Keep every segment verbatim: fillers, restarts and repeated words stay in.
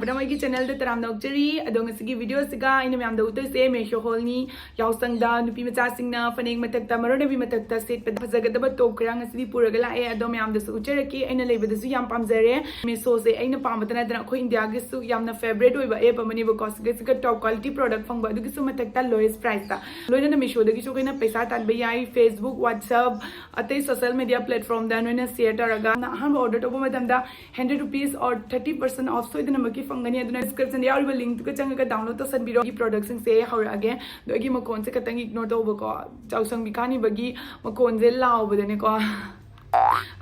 ꯃꯌꯥꯝ ꯑꯩꯒꯤ ꯆꯦꯅꯦꯜꯗ ꯇꯔꯥꯝꯅ ꯑꯣꯛꯆꯔꯤ꯫ ꯑꯗꯣ ꯉꯁꯤꯒꯤ ꯚꯤꯗꯤꯑꯣꯁꯤꯒ ꯑꯩꯅ ꯃꯌꯥꯝꯗ ꯎꯠꯇꯣꯏꯁꯦ ꯃꯦꯁꯣ ꯍꯣꯜꯅꯤ꯫ ꯌꯥꯎꯁꯪꯗ ꯅꯨꯄꯤ ꯃꯆꯥꯁꯤꯡꯅ ꯐꯅꯦꯛ ꯃꯊꯛꯇ ꯃꯔꯣꯟ ꯅꯥꯏꯕꯤ ꯃꯊꯛꯇ ꯁꯦꯠꯄꯗ ꯐꯖꯒꯗꯕ ꯇꯣꯞ ꯈꯔ ꯉꯁꯤꯗꯤ ꯄꯨꯔꯒ ꯂꯥꯛꯑꯦ꯫ ꯑꯗꯣ ꯃꯌꯥꯝꯗꯁꯨ ꯎꯠꯆꯔꯛꯀꯦ꯫ ꯑꯩꯅ ꯂꯩꯕꯗꯁꯨ ꯌꯥꯝ ꯄꯥꯝꯖꯔꯦ꯫ ꯃꯦꯁꯣꯁꯦ ꯑꯩꯅ ꯄꯥꯝꯕꯇ ꯅꯠꯇꯅ ꯑꯩꯈꯣꯏ ꯏꯟꯗꯤꯌꯥꯒꯤꯁꯨ ꯌꯥꯝꯅ ꯐꯦꯕꯔꯦꯠ ꯑꯣꯏꯕ ꯑꯦꯞ ꯑꯃꯅꯦꯕꯀꯣ꯫ ꯁꯤꯒ ꯁꯤꯒ ꯇꯣꯞ ꯀ꯭ꯋꯥꯂꯤꯇꯤ ꯄ꯭ꯔꯣꯗꯛ ꯐꯪꯕ, ꯑꯗꯨꯒꯤꯁꯨ ꯃꯊꯛꯇ ꯂꯣꯌꯦꯁ ꯄ꯭ꯔꯥꯏꯁꯇ꯫ ꯂꯣꯏꯅꯅ ꯃꯦꯁꯣꯗꯒꯤꯁꯨ ꯑꯩꯈꯣꯏꯅ ꯄꯩꯁꯥ ꯇꯥꯟꯕ ꯌꯥꯏ꯫ Facebook, WhatsApp, ꯑꯇꯩ ꯁꯣꯁꯦꯜ ꯃꯤꯗꯤꯌꯥ ꯄ꯭ꯂꯦꯠꯐꯣꯔꯝꯗ ꯅꯣꯏꯅ ꯁꯤꯌꯔ ꯇꯧꯔꯒ ꯑꯍꯥꯟꯕ ꯑꯣꯔꯗꯔ ꯇꯧꯕ ꯃꯇꯝꯗ hundred rupees or thirty percent of ꯁꯣꯏꯗꯅꯃꯛꯀꯤ ꯐꯪꯒꯅꯤ꯫ ꯑꯗꯨꯅ ꯗꯤꯁꯀ꯭ꯔꯤꯞꯁꯟꯗ ꯌꯥꯎꯔꯤꯕ ꯂꯤꯡꯛꯇꯨꯒ ꯆꯪꯉꯒ ꯗꯥꯎꯟꯂꯣꯗ ꯇꯧꯁꯟꯕꯤꯔꯣ꯫ ꯑꯩꯒꯤ ꯄ꯭ꯔꯣꯗꯛꯁꯤꯡꯁꯦ ꯍꯧꯔꯛꯑꯒꯦ꯫ ꯑꯗꯣ ꯑꯩꯒꯤ ꯃꯈꯣꯟꯁꯦ ꯈꯇꯪ ꯏꯒꯅꯣꯔ ꯇꯧꯕꯀꯣ꯫ ꯌꯥꯎꯁꯪ ꯃꯤꯀꯥꯅꯤꯕꯒꯤ ꯃꯈꯣꯟꯁꯦ ꯂꯥꯎꯕꯗꯅꯦꯀꯣ꯫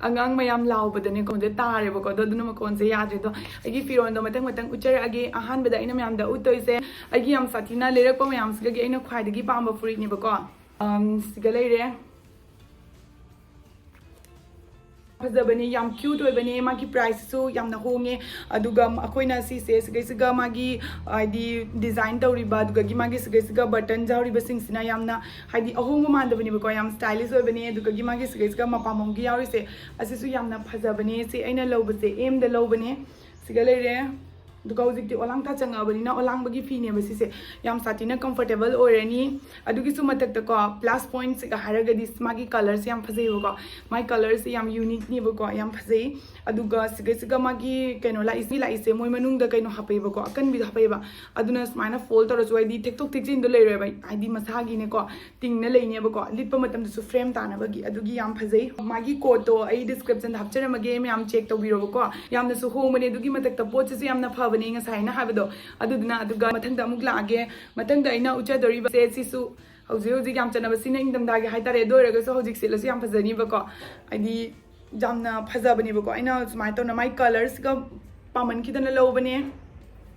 ꯑꯉꯥꯡ ꯃꯌꯥꯝ ꯂꯥꯎꯕꯗꯅꯦ ꯃꯈꯣꯟꯁꯦ ꯇꯥꯔꯦꯕꯀꯣ꯫ ꯑꯗꯣ ꯑꯗꯨꯅ ꯃꯈꯣꯟꯁꯦ ꯌꯥꯗ꯭ꯔꯦ꯫ ꯑꯗꯣ ꯑꯩꯒꯤ ꯐꯤꯔꯣꯟꯗꯣ ꯃꯊꯪ ꯃꯊꯪ ꯎꯠꯆꯔꯛꯑꯒꯦ꯫ ꯑꯍꯥꯟꯕꯗ ꯑꯩꯅ ꯃꯌꯥꯝꯗ ꯎꯠꯇꯣꯏꯁꯦ ꯑꯩꯒꯤ ꯌꯥꯝ ꯁꯥꯊꯤꯅ ꯂꯩꯔꯛꯄ ꯃꯌꯥꯝꯁꯤꯗꯒꯤ ꯑꯩꯅ ꯈ꯭ꯋꯥꯏꯗꯒꯤ ꯄꯥꯝꯕ ꯐꯨꯔꯤꯠꯅꯦꯕꯀꯣ꯫ ꯑꯝ, ꯁꯤꯒ ꯂꯩꯔꯦ꯫ ꯐꯖꯕꯅꯦ, ꯌꯥꯝ ꯀ꯭ꯌꯨꯠ ꯑꯣꯏꯕꯅꯦ, ꯃꯥꯒꯤ ꯄ꯭ꯔꯥꯏꯁꯁꯨ ꯌꯥꯝꯅ ꯍꯣꯡꯉꯦ꯫ ꯑꯗꯨꯒ ꯑꯩꯈꯣꯏꯅ ꯁꯤꯁꯦ ꯁꯤꯒꯩꯁꯤꯒ ꯃꯥꯒꯤ ꯍꯥꯏꯗꯤ ꯗꯤꯖꯥꯏꯟ ꯇꯧꯔꯤꯕ, ꯑꯗꯨꯗꯒꯤ ꯃꯥꯒꯤ ꯁꯤꯒꯩꯁꯤꯒ ꯕꯇꯟ ꯌꯥꯎꯔꯤꯕꯁꯤꯡꯁꯤꯅ ꯌꯥꯝꯅ ꯍꯥꯏꯗꯤ ꯑꯍꯣꯡꯕ ꯃꯥꯟꯗꯕꯅꯦꯕꯀꯣ, ꯌꯥꯝ ꯁ꯭ꯇꯥꯏꯂꯤꯁ ꯑꯣꯏꯕꯅꯦ꯫ ꯑꯗꯨꯗꯒꯤ ꯃꯥꯒꯤ ꯁꯤꯒꯩꯁꯤꯒ ꯃꯄꯥꯝꯕꯣꯝꯒꯤ ꯌꯥꯎꯔꯤꯁꯦ ꯑꯁꯤꯁꯨ ꯌꯥꯝꯅ ꯐꯖꯕꯅꯦ꯫ ꯁꯤ ꯑꯩꯅ ꯂꯧꯕꯁꯦ ꯑꯦꯝꯗ ꯂꯧꯕꯅꯦ꯫ ꯁꯤꯒ ꯂꯩꯔꯦ꯫ ꯑꯗꯨꯒ ꯍꯧꯖꯤꯛꯇꯤ ꯑꯣꯂꯥꯡ ꯊꯥ ꯆꯪꯉꯛꯑꯕꯅꯤꯅ ꯑꯣꯂꯥꯡꯕꯒꯤ ꯐꯤꯅꯦꯕ ꯁꯤꯁꯦ꯫ ꯌꯥꯝ ꯁꯥꯊꯤꯅ ꯀꯝꯐꯣꯔꯇꯦꯕꯜ ꯑꯣꯏꯔꯅꯤ꯫ ꯑꯗꯨꯒꯤꯁꯨ ꯃꯊꯛꯇꯀꯣ ꯄ꯭ꯂꯁ ꯄꯣꯏꯟꯠꯁꯤꯒ ꯍꯥꯏꯔꯒꯗꯤ ꯃꯥꯒꯤ ꯀꯂꯔꯁꯦ ꯌꯥꯝ ꯐꯖꯩꯕꯀꯣ꯫ ꯃꯥꯏ ꯀꯂꯔꯁꯦ ꯌꯥꯝ ꯌꯨꯅꯤꯛꯅꯦꯕꯀꯣ, ꯌꯥꯝ ꯐꯖꯩ꯫ ꯑꯗꯨꯒ ꯁꯤꯒꯩꯁꯤꯒ ꯃꯥꯒꯤ ꯀꯩꯅꯣ ꯂꯥꯛꯏꯁꯤ, ꯂꯥꯛꯏꯁꯦ ꯃꯣꯏ ꯃꯅꯨꯡꯗ ꯀꯩꯅꯣ ꯍꯥꯞꯄꯛꯑꯦꯕꯀꯣ, ꯑꯀꯟꯕꯤꯗꯣ ꯍꯥꯞꯄꯛꯑꯦꯕ꯫ ꯑꯗꯨꯅ ꯁꯨꯃꯥꯏꯅ ꯐꯣꯜ ꯇꯧꯔꯁꯨ ꯍꯥꯏꯗꯤ ꯊꯦꯛꯇꯣꯛ ꯊꯦꯛꯆꯤꯟꯗꯣ ꯂꯩꯔꯣꯏꯕ, ꯍꯥꯏꯗꯤ ꯃꯁꯥꯒꯤꯅꯦꯀꯣ꯫ ꯇꯤꯡꯅ ꯂꯩꯅꯦꯕꯀꯣ, ꯂꯤꯠꯄ ꯃꯇꯝꯗꯁꯨ ꯐ꯭ꯔꯦꯝ ꯇꯥꯅꯕꯒꯤ꯫ ꯑꯗꯨꯒꯤ ꯌꯥꯝ ꯐꯖꯩ꯫ ꯃꯥꯒꯤ ꯀꯣꯗꯇꯣ ꯑꯩ ꯗꯤꯁꯀ꯭ꯔꯤꯞꯁꯟꯗ ꯍꯥꯞꯆꯔꯝꯃꯒꯦ, ꯃꯌꯥꯝ ꯆꯦꯛ ꯇꯧꯕꯤꯔꯣꯕꯀꯣ꯫ ꯌꯥꯝꯅꯁꯨ ꯍꯣꯡꯕꯅꯦ꯫ ꯑꯗꯨꯒꯤ ꯃꯊꯛꯇ ꯄꯣꯠꯁꯤꯁꯨ ꯌꯥꯝꯅ ꯐꯕꯅꯦ, ꯉꯁꯥꯏ ꯑꯩꯅ ꯍꯥꯏꯕꯗꯣ꯫ ꯑꯗꯨꯗꯨꯅ ꯑꯗꯨꯒ ꯃꯊꯪꯗ ꯑꯃꯨꯛ ꯂꯥꯛꯑꯒꯦ꯫ ꯃꯊꯪꯗ ꯑꯩꯅ ꯎꯠꯆꯗꯧꯔꯤꯕꯁꯦ ꯁꯤꯁꯨ ꯍꯧꯖꯤꯛ ꯍꯧꯖꯤꯛ ꯌꯥꯝ ꯆꯠꯅꯕ, ꯁꯤꯅ ꯏꯪꯊꯝꯊꯥꯒꯤ ꯍꯥꯏꯇꯥꯔꯦ꯫ ꯑꯗꯨ ꯑꯣꯏꯔꯒꯁꯨ ꯍꯧꯖꯤꯛ ꯁꯦꯠꯂꯁꯨ ꯌꯥꯝ ꯐꯖꯅꯤꯕꯀꯣ, ꯍꯥꯏꯗꯤ ꯌꯥꯝꯅ ꯐꯖꯕꯅꯦꯕꯀꯣ꯫ ꯑꯩꯅ ꯁꯨꯃꯥꯏꯅ ꯇꯧꯅ ꯃꯥꯏ ꯀꯂꯔꯁꯤꯒ ꯄꯥꯝꯃꯟꯈꯤꯗꯅ ꯂꯧꯕꯅꯦ꯫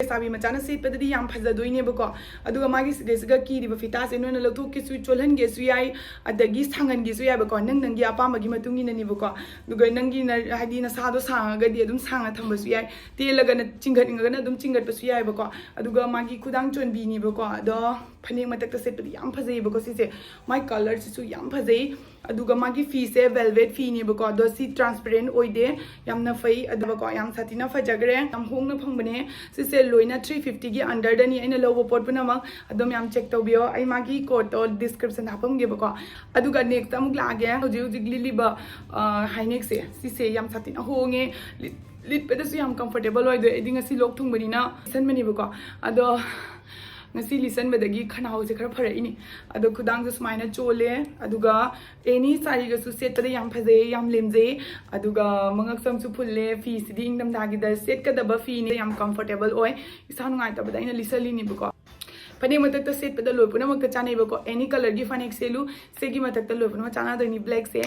ꯂꯩꯁꯥꯕꯤ ꯃꯆꯥꯅ ꯁꯦꯠꯄꯗꯗꯤ ꯌꯥꯝ ꯐꯖꯗꯣꯏꯅꯦꯕꯀꯣ꯫ ꯑꯗꯨꯒ ꯃꯥꯒꯤ ꯁꯤꯗꯩꯁꯤꯒ ꯀꯤꯔꯤꯕ ꯐꯤꯇꯥꯁꯦ ꯅꯣꯏꯅ ꯂꯧꯊꯣꯛꯀꯦꯁꯨ, ꯆꯣꯜꯍꯟꯒꯦꯁꯨ ꯌꯥꯏ, ꯑꯗꯒꯤ ꯁꯥꯡꯍꯟꯒꯦꯁꯨ ꯌꯥꯏꯕꯀꯣ, ꯅꯪ ꯅꯪꯒꯤ ꯑꯄꯥꯝꯕꯒꯤ ꯃꯇꯨꯡ ꯏꯟꯅꯅꯦꯕꯀꯣ꯫ ꯑꯗꯨꯒ ꯅꯪꯒꯤ ꯅ-, ꯍꯥꯏꯗꯤ ꯅꯁꯥꯗꯣ ꯁꯥꯡꯉꯒꯗꯤ ꯑꯗꯨꯝ ꯁꯥꯡꯅ ꯊꯝꯕꯁꯨ ꯌꯥꯏ, ꯇꯦꯜꯂꯒꯅ ꯆꯤꯡꯈꯠꯅꯤꯡꯉꯒꯅ ꯑꯗꯨꯝ ꯆꯤꯡꯈꯠꯄꯁꯨ ꯌꯥꯏꯕꯀꯣ꯫ ꯑꯗꯨꯒ ꯃꯥꯒꯤ ꯈꯨꯗꯥꯡ ꯆꯣꯟꯕꯤꯅꯦꯕꯀꯣ꯫ ꯑꯗꯣ ꯐꯅꯦꯛ ꯃꯊꯛꯇ ꯁꯦꯠꯄꯗꯤ ꯌꯥꯝ ꯐꯖꯩꯌꯦꯕꯀꯣ ꯁꯤꯁꯦ꯫ ꯃꯥꯏ ꯀꯂꯔꯁꯤꯁꯨ ꯌꯥꯝ ꯐꯖꯩ꯫ ꯑꯗꯨꯒ ꯃꯥꯒꯤ ꯐꯤꯁꯦ velvet ꯐꯤꯅꯦꯕꯀꯣ, ꯑꯗꯣ ꯁꯤ transparent ꯑꯣꯏꯗꯦ꯫ ꯌꯥꯝꯅ ꯐꯩ꯫ ꯑꯗꯨꯒꯀꯣ, ꯌꯥꯝ ꯁꯥꯊꯤꯅ ꯐꯖꯈ꯭ꯔꯦ꯫ ꯌꯥꯝ ꯍꯣꯡꯅ ꯐꯪꯕꯅꯦ꯫ ꯁꯤꯁꯦ ꯂꯣꯏꯅ three fifty ꯒꯤ under ꯗꯅꯤ ꯑꯩꯅ ꯂꯧꯕ ꯄꯣꯠ ꯄꯨꯝꯅꯃꯛ꯫ ꯑꯗꯨꯝ ꯌꯥꯝ check ꯇꯧꯕꯤꯌꯣ꯫ ꯑꯩ ꯃꯥꯒꯤ code ꯇꯣ description ꯗ ꯍꯥꯞꯄꯝꯒꯦꯕꯀꯣ꯫ ꯑꯗꯨꯒ next ꯑꯃꯨꯛ ꯂꯥꯛꯑꯒꯦ꯫ ꯍꯧꯖꯤꯛ ꯍꯧꯖꯤꯛ ꯂꯤꯠꯂꯤꯕ, ꯑ, high neck ꯁꯦ, ꯁꯤꯁꯦ ꯌꯥꯝ ꯁꯥꯊꯤꯅ ꯍꯣꯡꯉꯦ꯫ ꯂꯤꯠ-, ꯂꯤꯠꯄꯗꯁꯨ ꯌꯥꯝ comfortable ꯑꯣꯏꯗꯣꯏ꯫ ꯑꯩꯗꯤ ꯉꯁꯤ ꯂꯣꯛ ꯊꯨꯡꯕꯅꯤꯅ ꯂꯤꯠꯁꯟꯕꯅꯦꯕꯀꯣ꯫ ꯑꯗꯣ ꯉꯁꯤ ꯂꯤꯠꯁꯟꯕꯗꯒꯤ ꯈꯅꯥꯎꯁꯦ ꯈꯔ ꯐꯔꯛꯏꯅꯤ꯫ ꯑꯗꯣ ꯈꯨꯗꯥꯡꯁꯨ ꯁꯨꯃꯥꯏꯅ ꯆꯣꯜꯂꯦ꯫ ꯑꯗꯨꯒ any ꯁꯥꯔꯤꯒꯁꯨ ꯁꯦꯠꯄꯗ ꯌꯥꯝ ꯐꯖꯩ, ꯌꯥꯝ ꯂꯦꯝꯖꯩ꯫ ꯑꯗꯨꯒ ꯃꯉꯛꯁꯝꯁꯨ ꯐꯨꯜꯂꯦ꯫ ꯐꯤꯁꯤꯗꯤ ꯏꯪꯊꯝꯊꯥꯒꯤꯗ ꯁꯦꯠꯀꯗꯕ ꯐꯤꯅꯦ, ꯌꯥꯝ comfortable ꯑꯣꯏ꯫ ꯏꯁꯥ ꯅꯨꯡꯉꯥꯏꯇꯕꯗ ꯑꯩꯅ ꯂꯤꯠꯁꯜꯂꯤꯅꯦꯕꯀꯣ꯫ ꯐꯅꯦꯛ ꯃꯊꯛꯇ ꯁꯦꯠꯄꯗ ꯂꯣꯏ ꯄꯨꯝꯅꯃꯛꯇ ꯆꯥꯅꯩꯕꯀꯣ꯫ Any colour ꯒꯤ ꯐꯅꯦꯛ ꯁꯦꯠꯂꯨ, ꯁꯤꯒꯤ ꯃꯊꯛꯇ ꯂꯣꯏ ꯄꯨꯝꯅꯃꯛ ꯆꯥꯟꯅꯗꯣꯏꯅꯤ, black ꯁꯦ꯫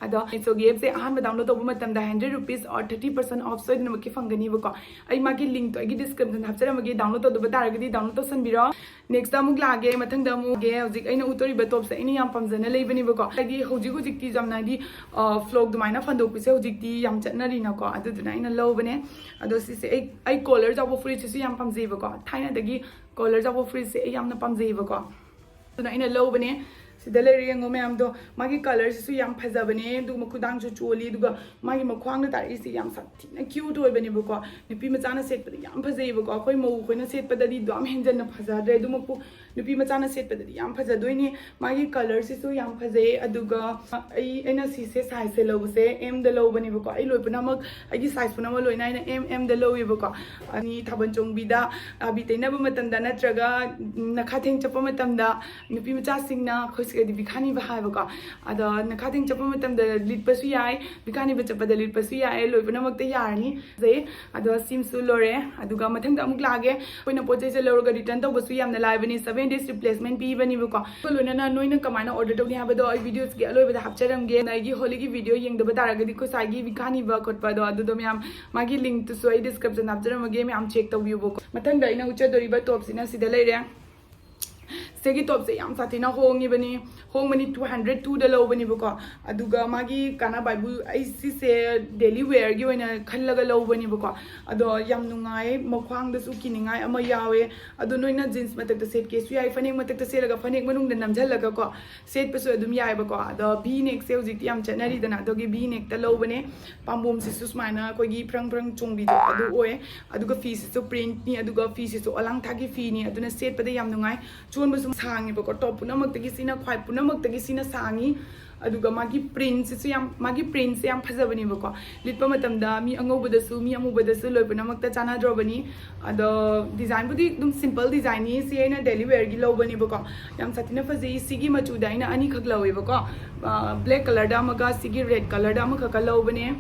ꯑꯗꯣ Meeshoꯒꯤ app ꯁꯦ ꯑꯍꯥꯟꯕ download ꯇꯧꯕ ꯃꯇꯝꯗ hundred rupees or thirty percent off ꯁꯣꯏꯗꯅꯃꯛꯀꯤ ꯐꯪꯒꯅꯤꯕꯀꯣ꯫ ꯑꯩ ꯃꯥꯒꯤ link ꯇꯣ ꯑꯩꯒꯤ description ꯗ ꯍꯥꯞꯆꯔꯝꯃꯒꯦ, download ꯇꯧꯗꯕ ꯇꯥꯔꯒꯗꯤ download ꯇꯧꯁꯟꯕꯤꯔꯣ꯫ Next ꯑꯃꯨꯛ ꯂꯥꯛꯑꯒꯦ, ꯃꯊꯪꯗ ꯑꯃꯨꯛ ꯎꯒꯦ꯫ ꯍꯧꯖꯤꯛ ꯑꯩꯅ ꯎꯠꯇꯣꯔꯤꯕ top ꯁꯦ ꯑꯩꯅ ꯌꯥꯝ ꯄꯥꯝꯖꯅ ꯂꯩꯕꯅꯦꯕꯀꯣ꯫ ꯍꯥꯏꯗꯤ ꯍꯧꯖꯤꯛ ꯍꯧꯖꯤꯛꯇꯤ ꯌꯥꯝꯅ ꯍꯥꯏꯗꯤ, ꯑ, vlog ꯑꯗꯨꯃꯥꯏꯅ ꯐꯟꯗꯣꯛꯄꯤꯁꯦ ꯍꯧꯖꯤꯛꯇꯤ ꯌꯥꯝ ꯆꯠꯅꯔꯤꯅꯀꯣ, ꯑꯗꯨꯗꯨꯅ ꯑꯩꯅ ꯂꯧꯕꯅꯦ꯫ ꯑꯗꯣ ꯁꯤꯁꯦ ꯑꯩ, ꯑꯩ collar ꯌꯥꯎꯕ ꯐꯨꯔꯤꯠꯁꯤꯁꯨ ꯌꯥꯝ ꯄꯥꯝꯖꯩꯕꯀꯣ꯫ ꯊꯥꯏꯅꯗꯒꯤ collar ꯌꯥꯎꯕ ꯐꯨꯔꯤꯠꯁꯦ ꯑꯩ ꯌꯥꯝꯅ ꯄꯥꯝꯖꯩꯌꯦꯕꯀꯣ꯫ ꯑꯗꯨꯅ ꯑꯩꯅ ꯂꯧꯕꯅꯦ꯫ ꯁꯤꯗ ꯂꯩꯔꯦ, ꯌꯦꯡꯉꯣ ꯃꯌꯥꯝꯗꯣ꯫ ꯃꯥꯒꯤ color ꯁꯤꯁꯨ ꯌꯥꯝ ꯐꯖꯕꯅꯦ, ꯑꯗꯨꯒ ꯃꯈꯨꯗꯥꯡꯁꯨ ꯆꯣꯜꯂꯤ, ꯑꯗꯨꯒ ꯃꯥꯒꯤ ꯃꯈ꯭ꯋꯥꯡꯗ ꯇꯥꯔꯛꯏꯁꯦ ꯌꯥꯝ ꯁꯥꯊꯤꯅ cute ꯑꯣꯏꯕꯅꯦꯕꯀꯣ꯫ ꯅꯨꯄꯤ ꯃꯆꯥꯅ ꯁꯦꯠꯄꯗ ꯌꯥꯝ ꯐꯖꯩꯌꯦꯕꯀꯣ꯫ ꯑꯩꯈꯣꯏ ꯃꯧ ꯑꯩꯈꯣꯏꯅ ꯁꯦꯠꯄꯗꯗꯤ ꯑꯗꯨ ꯌꯥꯝ ꯍꯦꯟꯖꯟꯅ ꯐꯖꯗ꯭ꯔꯦ, ꯑꯗꯨꯃꯛꯄꯨ ꯅꯨꯄꯤ ꯃꯆꯥꯅ ꯁꯦꯠꯄꯗꯗꯤ ꯌꯥꯝ ꯐꯖꯗꯣꯏꯅꯦ꯫ ꯃꯥꯒꯤ color ꯁꯤꯁꯨ ꯌꯥꯝ ꯐꯖꯩ, ꯑꯗꯨꯒ ꯑꯩ, ꯑꯩꯅ ꯁꯤꯁꯦ size ꯁꯦ ꯂꯧꯕꯁꯦ M ꯗ ꯂꯧꯕꯅꯦꯕꯀꯣ꯫ ꯑꯩ ꯂꯣꯏ ꯄꯨꯝꯅꯃꯛ, ꯑꯩꯒꯤ size ꯄꯨꯝꯅꯃꯛ ꯂꯣꯏꯅ ꯑꯩꯅ M, M ꯗ ꯂꯧꯋꯦꯕꯀꯣ꯫ ꯑꯅꯤ ꯊꯥꯕꯜ ꯆꯣꯡꯕꯤꯗ, ꯑꯥꯕꯤ ꯇꯩꯅꯕ ꯃꯇꯝꯗ ꯅꯠꯇ꯭ꯔꯒ ꯅꯈꯥꯊꯦꯡ ꯆꯠꯄ ꯃꯇꯝꯗ ꯅꯨꯄꯤ ꯃꯆꯥꯁꯤꯡꯅ ꯑꯩꯈꯣꯏ ꯁꯤꯗꯗꯤ ꯕꯤꯈꯥꯅꯤꯕ ꯍꯥꯏꯕꯀꯣ꯫ ꯑꯗꯣ ꯅꯈꯥꯊꯦꯡ ꯆꯠꯄ ꯃꯇꯝꯗ ꯂꯤꯠꯄꯁꯨ ꯌꯥꯏ, ꯕꯤꯈꯥꯅꯤꯕ ꯆꯠꯄꯗ ꯂꯤꯠꯄꯁꯨ ꯌꯥꯏ, ꯂꯣꯏ ꯄꯨꯝꯅꯃꯛꯇ ꯌꯥꯔꯅꯤ꯫ ꯐꯖꯩ꯫ ꯑꯗꯣ ꯁꯤꯝꯁꯨ ꯂꯣꯏꯔꯦ꯫ ꯑꯗꯨꯒ ꯃꯊꯪꯗ ꯑꯃꯨꯛ ꯂꯥꯛꯑꯒꯦ꯫ ꯑꯩꯈꯣꯏꯅ ꯄꯣꯠ ꯆꯩꯁꯦ ꯂꯧꯔꯒ return ꯇꯧꯕꯁꯨ ꯌꯥꯝꯅ ꯂꯥꯏꯕꯅꯤ, seven days replacement ꯄꯤꯕꯅꯦꯕꯀꯣ꯫ ꯑꯗꯨꯒ ꯂꯣꯏꯅꯅ ꯅꯣꯏꯅ ꯀꯃꯥꯏꯅ order ꯇꯧꯅꯤ ꯍꯥꯏꯕꯗꯣ ꯑꯩ video ꯁꯤꯒꯤ ꯑꯂꯣꯏꯕꯗ ꯍꯥꯞꯆꯔꯝꯒꯦ꯫ ꯑꯩꯒꯤ ꯍꯣꯂꯤꯒꯤ video ꯌꯦꯡꯗꯕ ꯇꯥꯔꯒꯗꯤ ꯑꯩꯈꯣꯏ ꯁ꯭ꯋꯥꯏꯒꯤ ꯕꯤꯈꯥꯅꯤꯕ ꯈꯣꯠꯄ ꯑꯗꯣ, ꯑꯗꯨꯗꯣ ꯃꯌꯥꯝ ꯃꯥꯒꯤ link ꯇꯨꯁꯨ ꯑꯩ description ꯗ ꯍꯥꯞꯆꯔꯝꯃꯒꯦ, ꯃꯌꯥꯝ check ꯇꯧꯕꯤꯌꯨꯕꯀꯣ꯫ ꯃꯊꯪꯗ ꯑꯩꯅ ꯎꯠꯆꯗꯣꯔꯤꯕ top ꯁꯤꯅ ꯁꯤꯗ ꯂꯩꯔꯦ꯫ ꯁꯤꯒꯤ ꯇꯣꯞꯁꯦ ꯌꯥꯝ ꯁꯥꯊꯤꯅ ꯍꯣꯡꯉꯤꯕꯅꯤ, ꯍꯣꯡꯕꯅꯤ, ꯇꯨ ꯍꯟꯗ꯭ꯔꯦꯠ ꯇꯨꯗ ꯂꯧꯕꯅꯦꯕꯀꯣ꯫ ꯑꯗꯨꯒ ꯃꯥꯒꯤ ꯀꯥꯟꯅꯕ ꯍꯥꯏꯕꯨ ꯑꯩ ꯁꯤꯁꯦ ꯗꯦꯂꯤ ꯋꯦꯌꯔꯒꯤ ꯑꯣꯏꯅ ꯈꯜꯂꯒ ꯂꯧꯕꯅꯦꯕꯀꯣ꯫ ꯑꯗꯣ ꯌꯥꯝ ꯅꯨꯡꯉꯥꯏ, ꯃꯈ꯭ꯋꯥꯡꯗꯁꯨ ꯀꯤꯅꯤꯡꯉꯥꯏ ꯑꯃ ꯌꯥꯎꯋꯦ꯫ ꯑꯗꯣ ꯅꯣꯏꯅ ꯖꯤꯟꯁ ꯃꯊꯛꯇ ꯁꯦꯠꯀꯦꯁꯨ ꯌꯥꯏ, ꯐꯅꯦꯛ ꯃꯊꯛꯇ ꯁꯦꯠꯂꯒ ꯐꯅꯦꯛ ꯃꯅꯨꯡꯗ ꯅꯝꯁꯤꯜꯂꯒꯀꯣ ꯁꯦꯠꯄꯁꯨ ꯑꯗꯨꯝ ꯌꯥꯏꯕꯀꯣ꯫ ꯑꯗꯣ ꯚꯤ ꯅꯦꯛꯁꯦ ꯍꯧꯖꯤꯛꯇꯤ ꯌꯥꯝ ꯆꯠꯅꯔꯤꯗꯅ, ꯑꯗꯨꯒꯤ ꯚꯤ ꯅꯦꯛꯇ ꯂꯧꯕꯅꯦ꯫ ꯄꯥꯝꯕꯣꯝꯁꯤꯁꯨ ꯁꯨꯃꯥꯏꯅ ꯑꯩꯈꯣꯏꯒꯤ ꯐ꯭ꯔꯪ ꯐ꯭ꯔꯪ ꯆꯣꯡꯕꯤꯗꯣ ꯑꯗꯨ ꯑꯣꯏ꯫ ꯑꯗꯨꯒ ꯐꯤꯁꯤꯁꯨ ꯄ꯭ꯔꯤꯟꯠꯅꯤ, ꯑꯗꯨꯒ ꯐꯤꯁꯤꯁꯨ ꯑꯣꯂꯥꯡꯊꯥꯒꯤ ꯐꯤꯅꯤ, ꯑꯗꯨꯅ ꯁꯦꯠꯄꯗ ꯌꯥꯝ ꯅꯨꯡꯉꯥꯏ꯫ ꯆꯣꯟꯕꯁꯨ ꯁꯥꯡꯉꯦꯕꯀꯣ, ꯇꯣꯞ ꯄꯨꯝꯅꯃꯛꯇꯒꯤ ꯁꯤꯅ ꯈ꯭ꯋꯥꯏ ꯄꯨꯝꯅꯃꯛꯇꯒꯤ ꯁꯤꯅ ꯁꯥꯡꯉꯤ꯫ ꯑꯗꯨꯒ ꯃꯥꯒꯤ ꯄ꯭ꯔꯤꯟꯁꯤꯁꯨ ꯌꯥꯝ, ꯃꯥꯒꯤ ꯄ꯭ꯔꯤꯟꯁꯦ ꯌꯥꯝ ꯐꯖꯕꯅꯦꯕꯀꯣ꯫ ꯂꯤꯠꯄ ꯃꯇꯝꯗ ꯃꯤ ꯑꯉꯧꯕꯗꯁꯨ, ꯃꯤ ꯑꯃꯨꯕꯗꯁꯨ ꯂꯣꯏ ꯄꯨꯝꯅꯃꯛꯇ ꯆꯥꯟꯅꯗ꯭ꯔꯕꯅꯤ꯫ ꯑꯗꯣ ꯗꯤꯖꯥꯏꯟꯕꯨꯗꯤ ꯑꯗꯨꯝ ꯁꯤꯝꯄꯜ ꯗꯤꯖꯥꯏꯟꯅꯤ꯫ ꯁꯤ ꯑꯩꯅ ꯗꯦꯂꯤ ꯋꯦꯌꯔꯒꯤ ꯂꯧꯕꯅꯦꯕꯀꯣ꯫ ꯌꯥꯝ ꯁꯥꯊꯤꯅ ꯐꯖꯩ꯫ ꯁꯤꯒꯤ ꯃꯆꯨꯗ ꯑꯩꯅ ꯑꯅꯤꯈꯛ ꯂꯧꯋꯦꯕꯀꯣ, ꯕ꯭ꯂꯦꯛ ꯀꯂꯔꯗ ꯑꯃꯒ ꯁꯤꯒꯤ ꯔꯦꯗ ꯀꯂꯔꯗ ꯑꯃꯈꯛꯀ ꯂꯧꯕꯅꯦ꯫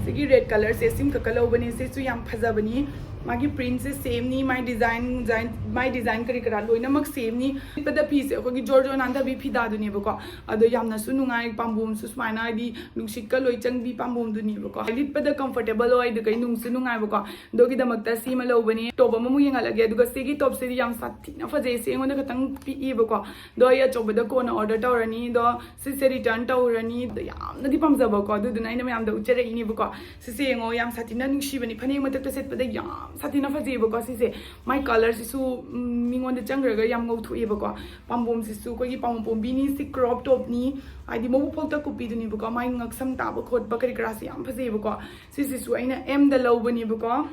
ꯁꯤꯒꯤ ꯔꯦꯗ ꯀꯂꯔꯁꯦ ꯁꯤꯝꯈꯛꯀ ꯂꯧꯕꯅꯦ꯫ ꯁꯤꯁꯨ ꯌꯥꯝ ꯐꯖꯕꯅꯤ꯫ ꯃꯥꯒꯤ ꯄ꯭ꯔꯤꯟꯁꯦ ꯁꯦꯝꯅꯤ, ꯃꯥꯏ ꯗꯤꯖꯥꯏꯟ, ꯗꯤꯖꯥꯏꯟ, ꯃꯥꯏ ꯗꯤꯖꯥꯏꯟ ꯀꯔꯤ ꯀꯔꯥ ꯂꯣꯏꯅꯃꯛ ꯁꯦꯝꯅꯤ꯫ ꯂꯤꯠꯄꯗ ꯐꯤꯁꯦ ꯑꯩꯈꯣꯏꯒꯤ ꯖꯣꯔ ꯖꯣꯔ ꯅꯥꯟꯊꯕꯤ ꯐꯤꯗꯥꯗꯨꯅꯦꯕꯀꯣ꯫ ꯑꯗꯣ ꯌꯥꯝꯅꯁꯨ ꯅꯨꯡꯉꯥꯏ, ꯄꯥꯝꯕꯣꯝꯁꯨ ꯁꯨꯃꯥꯏꯅ ꯍꯥꯏꯗꯤ ꯅꯨꯡꯁꯤꯠꯀ ꯂꯣꯏ ꯆꯪꯕꯤ ꯄꯥꯝꯕꯣꯝꯗꯨꯅꯦꯕꯀꯣ꯫ ꯂꯤꯠꯄꯗ ꯀꯝꯐꯣꯔꯇꯦꯕꯜ ꯑꯣꯏ, ꯑꯗꯨꯒ ꯅꯨꯡꯁꯨ ꯅꯨꯡꯉꯥꯏꯕꯀꯣ꯫ ꯑꯗꯨꯒꯤꯗꯃꯛꯇ ꯁꯤꯃ ꯂꯧꯕꯅꯦ꯫ ꯇꯣꯞ ꯑꯃꯃꯨꯛ ꯌꯦꯡꯍꯜꯂꯒꯦ꯫ ꯑꯗꯨꯒ ꯁꯤꯒꯤ ꯇꯣꯞꯁꯤꯗꯤ ꯌꯥꯝ ꯁꯥꯊꯤꯅ ꯐꯖꯩ꯫ ꯁꯤ ꯑꯩꯉꯣꯟꯗ ꯈꯤꯇꯪ ꯄꯤꯛꯏꯕꯀꯣ꯫ ꯑꯗꯣ ꯑꯩ ꯑꯆꯧꯕꯗ ꯀꯣꯟꯅ ꯑꯣꯔꯗꯔ ꯇꯧꯔꯅꯤ꯫ ꯑꯗꯣ ꯁꯤꯁꯦ ꯔꯤꯇꯔꯟ ꯇꯧꯔꯅꯤ꯫ ꯑꯗꯣ ꯌꯥꯝꯅꯗꯤ ꯄꯥꯝꯖꯕꯀꯣ, ꯑꯗꯨꯗꯨꯅ ꯑꯩꯅ ꯃꯌꯥꯝꯗ ꯎꯠꯆꯔꯛꯏꯅꯦꯕꯀꯣ꯫ ꯁꯤꯁꯦ ꯌꯦꯡꯉꯣ, ꯌꯥꯝ ꯁꯥꯊꯤꯅ ꯅꯨꯡꯁꯤꯕꯅꯤ꯫ ꯐꯅꯦꯛ ꯃꯊꯛꯇ ꯁꯦꯠꯄꯗ ꯌꯥꯝ ꯁꯥꯊꯤꯅ ꯐꯖꯩꯌꯦꯕꯀꯣ꯫ ꯁꯤꯁꯦ ꯃꯥꯏ ꯀꯂꯔꯁꯤꯁꯨ, ꯎꯝ, ꯃꯤꯉꯣꯟꯗ ꯆꯪꯈ꯭ꯔꯒ ꯌꯥꯝ ꯉꯧꯊꯣꯛꯑꯦꯕꯀꯣ꯫ ꯄꯥꯝꯕꯣꯝꯁꯤꯁꯨ ꯑꯩꯈꯣꯏꯒꯤ ꯄꯥꯝꯕꯣꯝ ꯄꯣꯝꯕꯤꯅꯤ꯫ ꯁꯤ ꯀ꯭ꯔꯣꯞ ꯇꯣꯞꯅꯤ, ꯍꯥꯏꯗꯤ ꯃꯕꯨꯛ ꯐꯥꯎꯇ ꯀꯨꯞꯄꯤꯗꯨꯅꯦꯕꯀꯣ꯫ ꯃꯥꯏ ꯉꯛꯁꯝ ꯇꯥꯕ ꯈꯣꯠꯄ ꯀꯔꯤ ꯀꯔꯥꯁꯦ ꯌꯥꯝ ꯐꯖꯩꯌꯦꯕꯀꯣ꯫ ꯁꯤꯁꯤꯁꯨ ꯑꯩꯅ ꯑꯦꯝꯗ ꯂꯧꯕꯅꯦꯕꯀꯣ꯫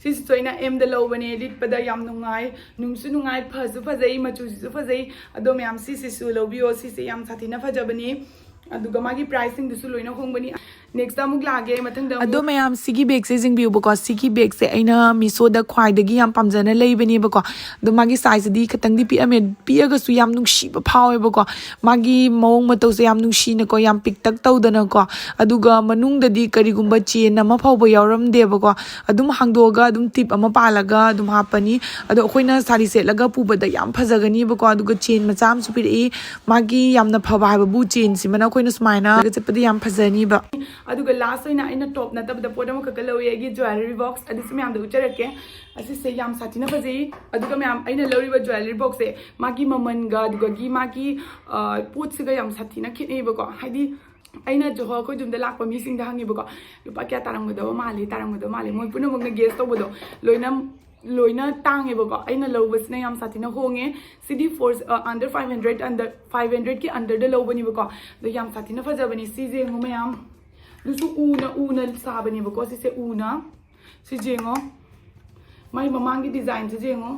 ꯁꯤꯁꯤꯁꯨ ꯑꯩꯅ ꯑꯦꯝꯗ ꯂꯧꯕꯅꯦ꯫ ꯂꯤꯠꯄꯗ ꯌꯥꯝ ꯅꯨꯡꯉꯥꯏ, ꯅꯨꯡꯁꯨ ꯅꯨꯡꯉꯥꯏ, ꯐꯁꯨ ꯐꯖꯩ, ꯃꯆꯨꯁꯤꯁꯨ ꯐꯖꯩ꯫ ꯑꯗꯣ ꯃꯌꯥꯝ ꯁꯤꯁꯤꯁꯨ ꯂꯧꯕꯤꯌꯣ꯫ ꯁꯤꯁꯦ ꯌꯥꯝ ꯁꯥꯊꯤꯅ ꯐꯖꯕꯅꯤ꯫ ꯑꯗꯨꯒ ꯃꯥꯒꯤ ꯄ꯭ꯔꯥꯏꯁꯁꯤꯡꯗꯨꯁꯨ ꯂꯣꯏꯅ ꯍꯣꯡꯕꯅꯤ꯫ ꯅꯦꯛꯁꯇ ꯑꯃꯨꯛ ꯂꯥꯛꯑꯒꯦ, ꯃꯊꯪꯗ ꯑꯃꯨꯛ꯫ ꯑꯗꯣ ꯃꯌꯥꯝ, ꯁꯤꯒꯤ ꯕꯦꯒꯁꯦ ꯌꯦꯡꯕꯤꯌꯨꯕꯀꯣ꯫ ꯁꯤꯒꯤ ꯕꯦꯒꯁꯦ ꯑꯩꯅ ꯃꯤꯁꯣꯗ ꯈ꯭ꯋꯥꯏꯗꯒꯤ ꯌꯥꯝ ꯄꯥꯝꯖꯅ ꯂꯩꯕꯅꯦꯕꯀꯣ꯫ ꯑꯗꯣ ꯃꯥꯒꯤ ꯁꯥꯏꯖꯁꯤꯗꯤ ꯈꯤꯇꯪꯗꯤ ꯄꯤꯛꯑꯝꯃꯦ, ꯄꯤꯛꯑꯒꯁꯨ ꯌꯥꯝ ꯅꯨꯡꯁꯤꯕ ꯐꯥꯎꯋꯦꯕꯀꯣ꯫ ꯃꯥꯒꯤ ꯃꯑꯣꯡ ꯃꯇꯧꯁꯦ ꯌꯥꯝ ꯅꯨꯡꯁꯤꯅꯀꯣ, ꯌꯥꯝ ꯄꯤꯛꯇꯛ ꯇꯧꯗꯅꯀꯣ꯫ ꯑꯗꯨꯒ ꯃꯅꯨꯡꯗꯗꯤ ꯀꯔꯤꯒꯨꯝꯕ ꯆꯦꯟ ꯑꯃ ꯐꯥꯎꯕ ꯌꯥꯎꯔꯝꯗꯦꯕꯀꯣ꯫ ꯑꯗꯨꯝ ꯍꯥꯡꯗꯣꯛꯑꯒ ꯑꯗꯨꯝ ꯇꯤꯞ ꯑꯃ ꯄꯥꯜꯂꯒ ꯑꯗꯨꯝ ꯍꯥꯞꯄꯅꯤ꯫ ꯑꯗꯣ ꯑꯩꯈꯣꯏꯅ ꯁꯥꯔꯤ ꯁꯦꯠꯂꯒ ꯄꯨꯕꯗ ꯌꯥꯝ ꯐꯖꯒꯅꯤꯕꯀꯣ꯫ ꯑꯗꯨꯒ ꯆꯦꯟ ꯃꯆꯥ ꯑꯃꯁꯨ ꯄꯤꯔꯛꯏ꯫ ꯃꯥꯒꯤ ꯌꯥꯝꯅ ꯐꯕ ꯍꯥꯏꯕꯕꯨ ꯆꯦꯟꯁꯤꯃꯅ ꯑꯩꯈꯣꯏꯅ ꯁꯨꯃꯥꯏꯅ ꯆꯠꯄꯗ ꯌꯥꯝ ꯐꯖꯅꯤꯕ꯫ ꯑꯗꯨꯒ ꯂꯥꯁ ꯑꯣꯏꯅ ꯑꯩꯅ ꯇꯣꯞ ꯅꯠꯇꯕꯗ ꯄꯣꯠ ꯑꯃꯈꯛꯀ ꯂꯧꯋꯦ, ꯑꯩꯒꯤ ꯖ꯭ꯋꯦꯂꯔꯤ ꯕꯣꯛꯁ, ꯑꯗꯨꯁꯨ ꯃꯌꯥꯝꯗ ꯎꯠꯆꯔꯛꯀꯦ꯫ ꯑꯁꯤꯁꯦ ꯌꯥꯝ ꯁꯥꯊꯤꯅ ꯐꯖꯩ꯫ ꯑꯗꯨꯒ ꯃꯌꯥꯝ, ꯑꯩꯅ ꯂꯧꯔꯤꯕ ꯖ꯭ꯋꯦꯂꯔꯤ ꯕꯣꯛꯁꯁꯦ ꯃꯥꯒꯤ ꯃꯃꯜꯒ ꯑꯗꯨꯗꯒꯤ ꯃꯥꯒꯤ ꯄꯣꯠꯁꯤꯒ ꯌꯥꯝ ꯁꯥꯊꯤꯅ ꯈꯦꯠꯅꯩꯕꯀꯣ꯫ ꯍꯥꯏꯗꯤ ꯑꯩꯅ ꯖꯣꯍꯣ ꯑꯩꯈꯣꯏ ꯌꯨꯝꯗ ꯂꯥꯛꯄ ꯃꯤꯁꯤꯡꯗ ꯍꯪꯉꯦꯕꯀꯣ, ꯂꯨꯄꯥ ꯀꯌꯥ ꯇꯥꯔꯝꯒꯗꯕ ꯃꯥꯜꯂꯤ, ꯇꯥꯔꯝꯒꯗꯕ ꯃꯥꯜꯂꯤ, ꯃꯣꯏ ꯄꯨꯝꯅꯃꯛꯅ ꯒꯦꯁ ꯇꯧꯕꯗꯣ ꯂꯣꯏꯅ ꯂꯣꯏꯅ ꯇꯥꯡꯉꯦꯕꯀꯣ꯫ ꯑꯩꯅ ꯂꯧꯕꯁꯤꯅ ꯌꯥꯝ ꯁꯥꯊꯤꯅ ꯍꯣꯡꯉꯦ꯫ ꯁꯤꯗꯤ for under five hundred, under five ꯍꯟꯗ꯭ꯔꯦꯠꯀꯤ ꯑꯟꯗꯔꯗ ꯂꯧꯕꯅꯦꯕꯀꯣ꯫ ꯑꯗꯣ ꯌꯥꯝ ꯁꯥꯊꯤꯅ ꯐꯖꯕꯅꯤ꯫ ꯁꯤꯁꯦ ꯌꯦꯡꯉꯣ ꯃꯌꯥꯝ, ꯑꯗꯨꯁꯨ ꯎꯅ ꯎꯅ ꯁꯥꯕꯅꯦꯕꯀꯣ꯫ ꯁꯤꯁꯦ ꯎꯅ, ꯁꯤꯁꯦ ꯌꯦꯡꯉꯣ, ꯃꯥꯏ ꯃꯃꯥꯡꯒꯤ ꯗꯤꯖꯥꯏꯟꯁꯤꯁꯦ ꯌꯦꯡꯉꯣ꯫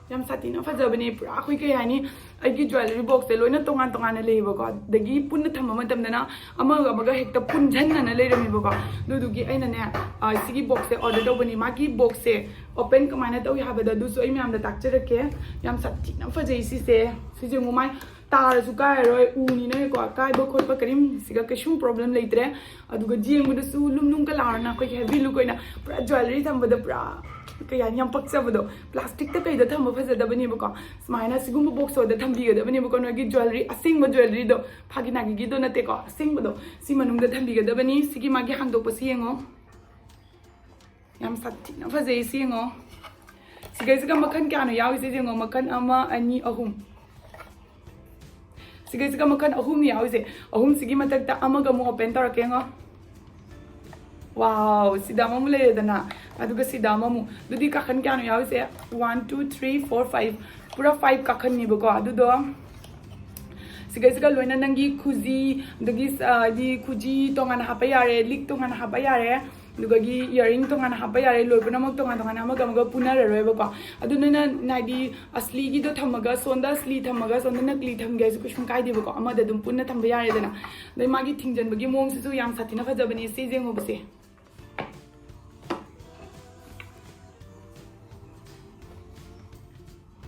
ꯌꯥꯝ ꯁꯥꯊꯤꯅ ꯐꯖꯕꯅꯦ꯫ ꯄꯨꯔꯥ ꯑꯩꯈꯣꯏ ꯀꯩ ꯍꯥꯏꯅꯤ, ꯑꯩꯒꯤ ꯖ꯭ꯋꯦꯂꯔꯤ ꯕꯣꯛꯁꯁꯦ ꯂꯣꯏꯅ ꯇꯣꯉꯥꯟ ꯇꯣꯉꯥꯟꯅ ꯂꯩꯌꯦꯕꯀꯣ꯫ ꯑꯗꯒꯤ ꯄꯨꯟꯅ ꯊꯝꯕ ꯃꯇꯝꯗꯅ ꯑꯃꯒ ꯑꯃꯒ ꯍꯦꯛꯇ ꯄꯨꯟꯁꯤꯟꯅꯅ ꯂꯩꯔꯝꯃꯦꯕꯀꯣ꯫ ꯑꯗꯨꯗꯨꯒꯤ ꯑꯩꯅꯅꯦ, ꯑ, ꯁꯤꯒꯤ ꯕꯣꯛꯁꯁꯦ ꯑꯣꯔꯗꯔ ꯇꯧꯕꯅꯤ꯫ ꯃꯥꯒꯤ ꯕꯣꯛꯁꯁꯦ ꯑꯣꯄꯟ ꯀꯃꯥꯏꯅ ꯇꯧꯏ ꯍꯥꯏꯕꯗ ꯑꯗꯨꯁꯨ ꯑꯩ ꯃꯌꯥꯝꯗ ꯇꯥꯛꯆꯔꯛꯀꯦ꯫ ꯌꯥꯝ ꯁꯥꯊꯤꯅ ꯐꯖꯩ ꯁꯤꯁꯦ꯫ ꯁꯤꯁꯦ ꯑꯃꯨꯛ ꯃꯥꯏ ꯇꯥꯔꯁꯨ ꯀꯥꯏꯔꯔꯣꯏ, ꯎꯅꯤꯅꯀꯣ, ꯀꯥꯏꯕ ꯈꯣꯠꯄ ꯀꯔꯤꯝꯁꯤꯒ ꯀꯩꯁꯨꯝ ꯄ꯭ꯔꯣꯕ꯭ꯂꯦꯝ ꯂꯩꯇ꯭ꯔꯦ꯫ ꯑꯗꯨꯒ ꯌꯦꯡꯕꯗꯁꯨ ꯂꯨꯝ ꯂꯨꯝꯒ ꯂꯥꯎꯔꯅ ꯑꯩꯈꯣꯏꯒꯤ ꯍꯦꯚꯤ ꯂꯨꯛ ꯑꯣꯏꯅ ꯄꯨꯔꯥ ꯖ꯭ꯋꯦꯂꯔꯤ ꯊꯝꯕꯗ ꯄꯨꯔꯥ ꯀꯩ ꯍꯥꯏꯅꯤ, ꯌꯥꯝ ꯄꯛꯆꯕꯗꯣ꯫ ꯄ꯭ꯂꯥꯁꯇꯤꯛꯇ ꯀꯩꯗ ꯊꯝꯕ ꯐꯖꯗꯕꯅꯦꯕꯀꯣ꯫ ꯁꯨꯃꯥꯏꯅ ꯁꯤꯒꯨꯝꯕ ꯕꯣꯛꯁ ꯑꯣꯏꯗ ꯊꯝꯕꯤꯒꯗꯕꯅꯦꯕꯀꯣ, ꯅꯣꯏꯒꯤ ꯖ꯭ꯋꯦꯂꯔꯤ ꯑꯁꯦꯡꯕ ꯖ꯭ꯋꯦꯂꯔꯤꯗꯣ, ꯐꯥꯒꯤ ꯅꯥꯒꯤꯒꯤꯗꯣ ꯅꯠꯇꯦꯀꯣ, ꯑꯁꯦꯡꯕꯗꯣ ꯁꯤ ꯃꯅꯨꯡꯗ ꯊꯝꯕꯤꯒꯗꯕꯅꯤ꯫ ꯁꯤꯒꯤ ꯃꯥꯒꯤ ꯍꯥꯡꯗꯣꯛꯄꯁꯤ ꯌꯦꯡꯉꯣ꯫ ꯌꯥꯝ ꯁꯥꯊꯤꯅ ꯐꯖꯩ ꯁꯤ ꯌꯦꯡꯉꯣ꯫ ꯁꯤꯒꯩꯁꯤꯒ ꯃꯈꯜ ꯀꯌꯥꯅꯣ ꯌꯥꯎꯔꯤꯁꯦ ꯌꯦꯡꯉꯣ, ꯃꯈꯜ ꯑꯃ, ꯑꯅꯤ, ꯑꯍꯨꯝ꯫ ꯁꯤꯒꯩꯁꯤꯒ ꯃꯈꯜ ꯑꯍꯨꯝꯅꯤ ꯌꯥꯎꯔꯤꯁꯦ꯫ ꯑꯍꯨꯝꯁꯤꯒꯤ ꯃꯊꯛꯇ ꯑꯃꯒ ꯑꯃꯨꯛ ꯑꯣꯄꯦꯟ ꯇꯧꯔꯛꯀꯦ ꯌꯦꯡꯉꯣ꯫ ꯋꯥꯎ, ꯁꯤꯗ ꯑꯃꯃꯨꯛ ꯂꯩꯔꯦꯗꯅ, ꯑꯗꯨꯒ ꯁꯤꯗ ꯑꯃꯃꯨꯛ꯫ ꯑꯗꯨꯗꯤ ꯀꯥꯈꯟ ꯀꯌꯥꯅꯣ ꯌꯥꯎꯔꯤꯁꯦ? One, two, three, four, five꯫ ꯄꯨꯔꯥ ꯐꯥꯏꯚ ꯀꯥꯈꯟꯅꯤꯕꯀꯣ꯫ ꯑꯗꯨꯗꯣ ꯁꯤꯒꯩꯁꯤꯒ ꯂꯣꯏꯅ ꯅꯪꯒꯤ ꯈꯨꯖꯤ, ꯑꯗꯒꯤ, ꯑ, ꯍꯥꯏꯗꯤ ꯈꯨꯖꯤ ꯇꯣꯉꯥꯟꯅ ꯍꯥꯞꯄ ꯌꯥꯔꯦ, ꯂꯤꯛ ꯇꯣꯉꯥꯟꯅ ꯍꯥꯞꯄ ꯌꯥꯔꯦ, ꯑꯗꯨꯗꯒꯤ ꯏꯌꯥꯔꯤꯡ ꯇꯣꯉꯥꯟꯅ ꯍꯥꯞꯄ ꯌꯥꯔꯦ꯫ ꯂꯣꯏ ꯄꯨꯝꯅꯃꯛ ꯇꯣꯉꯥꯟ ꯇꯣꯉꯥꯟꯅ ꯑꯃꯒ ꯑꯃꯒ ꯄꯨꯅꯔꯔꯣꯏꯕꯀꯣ꯫ ꯑꯗꯨ ꯅꯣꯏꯅ ꯍꯥꯏꯗꯤ ꯑꯁꯂꯤꯒꯤꯗꯣ ꯊꯝꯃꯒ ꯁꯣꯝꯗ ꯑꯁꯂꯤ ꯊꯝꯃꯒ ꯁꯣꯝꯗ ꯅꯀꯂꯤ ꯊꯝꯒꯦ ꯍꯥꯏꯁꯨ ꯀꯩꯁꯨꯝ ꯀꯥꯏꯗꯦꯕꯀꯣ꯫ ꯑꯃꯗ ꯑꯗꯨꯝ ꯄꯨꯟꯅ ꯊꯝꯕ ꯌꯥꯔꯦꯗꯅ꯫ ꯑꯗꯩ ꯃꯥꯒꯤ ꯊꯤꯡꯖꯤꯟꯕꯒꯤ ꯃꯑꯣꯡꯁꯤꯁꯨ ꯌꯥꯝ ꯁꯥꯊꯤꯅ ꯐꯖꯕꯅꯦ꯫ ꯁꯤ ꯌꯦꯡꯉꯨꯕꯁꯦ꯫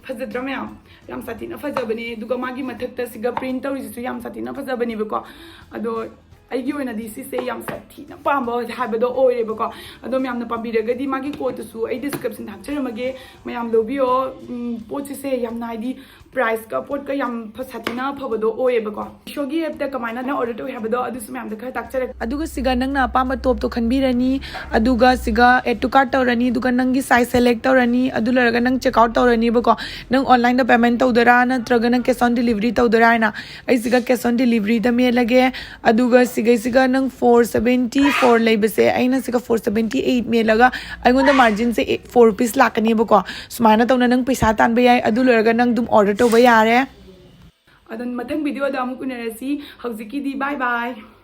ꯐꯖꯗ꯭ꯔꯥ ꯃꯌꯥꯝ? ꯌꯥꯝ ꯁꯥꯊꯤꯅ ꯐꯖꯕꯅꯦ꯫ ꯑꯗꯨꯒ ꯃꯥꯒꯤ ꯃꯊꯛꯇ ꯁꯤꯒ ꯄ꯭ꯔꯤꯟ ꯇꯧꯔꯤꯁꯤꯁꯨ ꯌꯥꯝ ꯁꯥꯊꯤꯅ ꯐꯖꯕꯅꯦꯕꯀꯣ꯫ ꯑꯗꯣ ꯑꯩꯒꯤ ꯑꯣꯏꯅꯗꯤ ꯁꯤꯁꯦ ꯌꯥꯝ ꯁꯥꯊꯤꯅ ꯄꯥꯝꯕ ꯍꯥꯏꯕꯗꯣ ꯑꯣꯏꯔꯦꯕꯀꯣ꯫ ꯑꯗꯣ ꯃꯌꯥꯝꯅ ꯄꯥꯝꯕꯤꯔꯒꯗꯤ ꯃꯥꯒꯤ ꯀꯣꯠꯇꯨꯁꯨ ꯑꯩ ꯗꯤꯁꯀ꯭ꯔꯤꯞꯁꯟꯗ ꯍꯥꯞꯆꯔꯝꯃꯒꯦ, ꯃꯌꯥꯝ ꯂꯧꯕꯤꯌꯣ꯫ ꯎꯝ, ꯄꯣꯠꯁꯤꯁꯦ ꯌꯥꯝꯅ ꯍꯥꯏꯗꯤ ꯄ꯭ꯔꯥꯏꯁꯀ ꯄꯣꯠꯀ ꯌꯥꯝ ꯐ- ꯁꯥꯊꯤꯅ ꯐꯕꯗꯣ ꯑꯣꯏꯌꯦꯕꯀꯣ꯫ ꯃꯤꯁꯣꯒꯤ ꯑꯦꯞꯇ ꯀꯃꯥꯏꯅ ꯑꯣꯔꯗꯔ ꯇꯧꯏ ꯍꯥꯏꯕꯗꯣ ꯑꯗꯨꯁꯨ ꯃꯌꯥꯝꯗ ꯈꯔ ꯇꯥꯛꯆꯔꯛꯀꯦ꯫ ꯑꯗꯨꯒ ꯁꯤꯒ ꯅꯪꯅ ꯑꯄꯥꯝꯕ ꯇꯣꯞꯇꯣ ꯈꯟꯕꯤꯔꯅꯤ꯫ ꯑꯗꯨꯒ ꯁꯤꯒ add to cart ꯇꯧꯔꯅꯤ꯫ ꯑꯗꯨꯒ ꯅꯪꯒꯤ ꯁꯥꯏꯖ ꯁꯦꯂꯦꯛ ꯇꯧꯔꯅꯤ꯫ ꯑꯗꯨ ꯂꯣꯏꯔꯒ ꯅꯪ ꯆꯦꯛ ꯑꯥꯎꯠ ꯇꯧꯔꯅꯤꯕꯀꯣ꯫ ꯅꯪ ꯑꯣꯟꯂꯥꯏꯟꯗ ꯄꯦꯃꯦꯟ ꯇꯧꯗꯣꯏꯔꯥ ꯅꯠꯇ꯭ꯔꯒꯅ cash on delivery ꯇꯧꯗꯣꯏꯔꯥ ꯍꯥꯏꯅ꯫ ꯑꯩ ꯁꯤꯒ cash on deliveryꯗ ꯃꯦꯠꯂꯒꯦ꯫ ꯑꯗꯨꯒ ꯁꯤꯒꯩꯁꯤꯒ ꯅꯪ four seventy four ꯂꯩꯕꯁꯦ, ꯑꯩꯅ ꯁꯤꯒ four seventy eight ꯃꯦꯠꯂꯒ ꯑꯩꯉꯣꯟꯗ ꯃꯥꯔꯖꯤꯟꯁꯦ four rupees ꯂꯥꯛꯀꯅꯦꯕꯀꯣ꯫ ꯁꯨꯃꯥꯏꯅ ꯇꯧꯅ ꯅꯪ ꯄꯩꯁꯥ ꯇꯥꯟꯕ ꯌꯥꯏ꯫ ꯑꯗꯨ ꯂꯣꯏꯔꯒ ꯅꯪ ꯑꯗꯨꯝ ꯑꯣꯔꯗꯔ ꯇꯧꯕ ꯌꯥꯔꯦ꯫ ꯑꯗꯨꯝ ꯃꯊꯪ ꯚꯤꯗꯤꯑꯣꯗ ꯑꯃꯨꯛ ꯎꯅꯔꯁꯤ꯫ ꯍꯧꯖꯤꯛꯀꯤꯗꯤ bye bye꯫